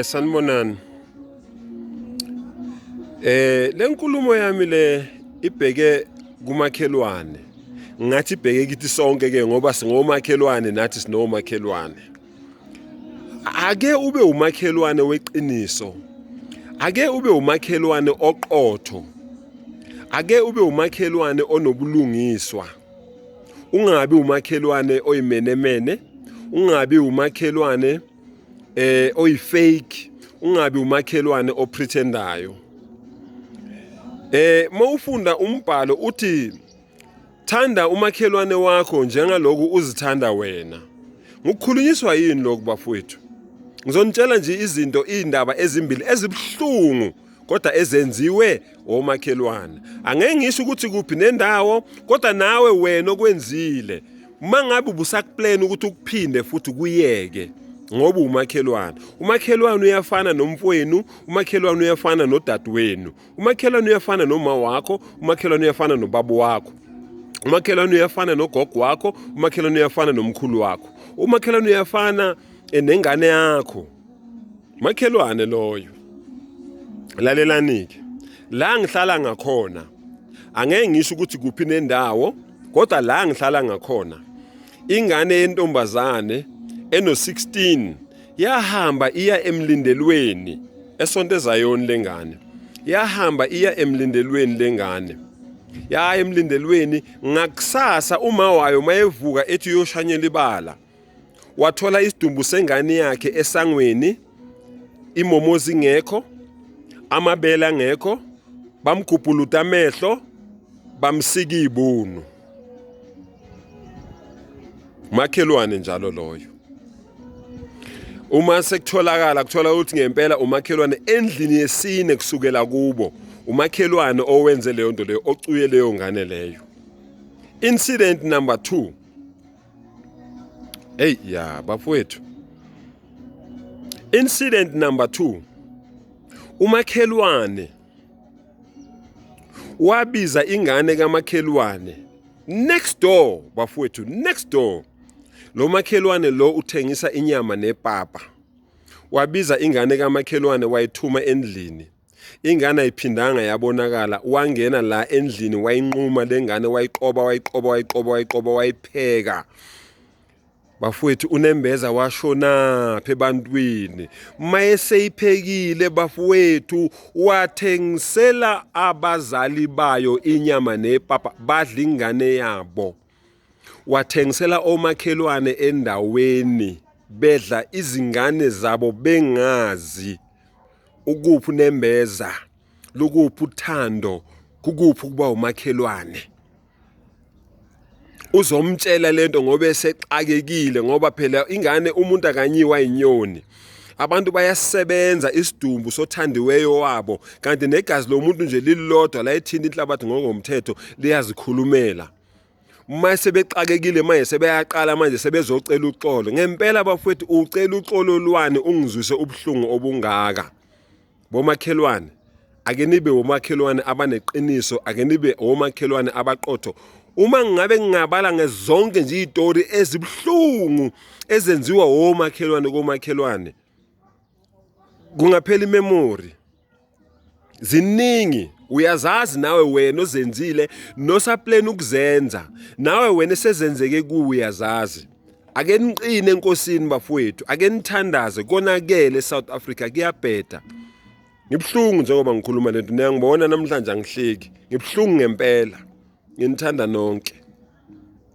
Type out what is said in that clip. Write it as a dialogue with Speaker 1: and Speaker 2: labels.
Speaker 1: Sanibonani. Lenkulumo yami le ibheke kumakhelwane. Ngathi ibheke kithi sonke ke ngoba singomakhelwane nathi sinomakhelwane. Ake ube umakhelwane weqiniso. Ake ube umakhelwane oqotho. Ake ube umakhelwane onobulungiswa. Ungabi umakhelwane oyimenemene, ungabi umakhelwane oyifake, ungabi umakhelwane opretendayo. Mawufunda umbhalo uthi thanda umakhelwane wakho njengaloku uzithanda wena. Ngukukhulunyiswa yini lokhu bafowethu? Ngizonitshela nje izinto izindaba ezimbili ezibuhlungu kodwa ezenziwe omakhelwane. Angeke ngisho ukuthi kuphi nendawo kodwa nawe wena okwenzile. Uma ngabe ubusakuplan ukuthi ukuphinde futhi kuyeke ngoba umakhelwane. Umakhelwane uyafana nomfowenu, umakhelwane uyafana nodadewenu. Umakhelwane uyafana noma wakho, umakhelwane uyafana nobaba wakho. Umakhelwane uyafana nogogo wakho, umakhelwane uyafana nomkhulu wakho. Umakhelwane uyafana nengane yakho. Makhelwane loyo. Lalelani-ke. La ngihlala ngakhona angeke ngisho ukuthi kuphi nendawo kodwa la ngihlala ngakhona ingane yentombazane eno-16 yahamba iya emlindelweni esonto ezayoni lengane yahamba iya emlindelweni lengane yaya emlindelweni ngakusasa uma wayo mayevuka ethi uyoshanyela ibala wathola isidumbu sengane yakhe esangweni imomozi ingekho amabele angekho bamgubhuluta amehlo bamsika ibunu makhelwane njalo loyo uma sekutholakala kuthola ukuthi ngempela umakhelwane endlini yesine kusukela kubo umakhelwane owenze leyo nto leyo ocuye leyo ngane leyo. Incident number 2. Hey ya bafowethu. Incident number 2. Umakhelwane wabiza ingane kamakhelwane next door bafowethu, next door. Lo makhelwane lo uthengisa inyama nepapa. Wabiza ingane kamakhelwane wayithuma endlini. Ingane ayiphindanga yabonakala, wangena la endlini wayinquma lengane wayiqoba wayiqoba wayiqoba wayiqoba wayipheka. Bafowethu unembeza washonaphi ebantwini mayeseyiphekile bafowethu wathengisela abazali bayo inyama nepapa badla ingane yabo wathengisela omakhelwane endaweni bedla izingane zabo bengazi ukuphi unembeza lukuphi uthando kukuphi ukuba umakhelwane uzomtshela lento ngoba esexakekile ngoba phela ingane umuntu akanyiwa inyoni abantu bayasebenza isidumbu sothandiweyo wabo kanti negazi lomuntu nje lilodwa la ethinta inhlabathi ngongomthetho liyazikhulumela uma sebexakekile manje sebeyaqala manje sebezocela uxolo ngempela bafowethu ucela uxolo lwani ungizwise ubuhlungu obungaka bomakhelwane ake nibe womakhelwane abaneqiniso ake nibe omakhelwane abaqotho uma ngabe ngingabala ngezonke nje izitori ezibuhlungu ezenziwa womakhelwane komakhelwane kungaphela imemory ziningi uyazazi nawe wena ozenzile nosaplan ukuzenza nawe wena esezenzeke kuwe uyazazi ake niqine enkosini bafowethu ake nithandaze konakele eSouth Africa kuyabheda ngibuhlungu njengoba ngikhuluma lento niyangibona namhlanje angihleki ngibuhlungu ngempela nginithanda nonke.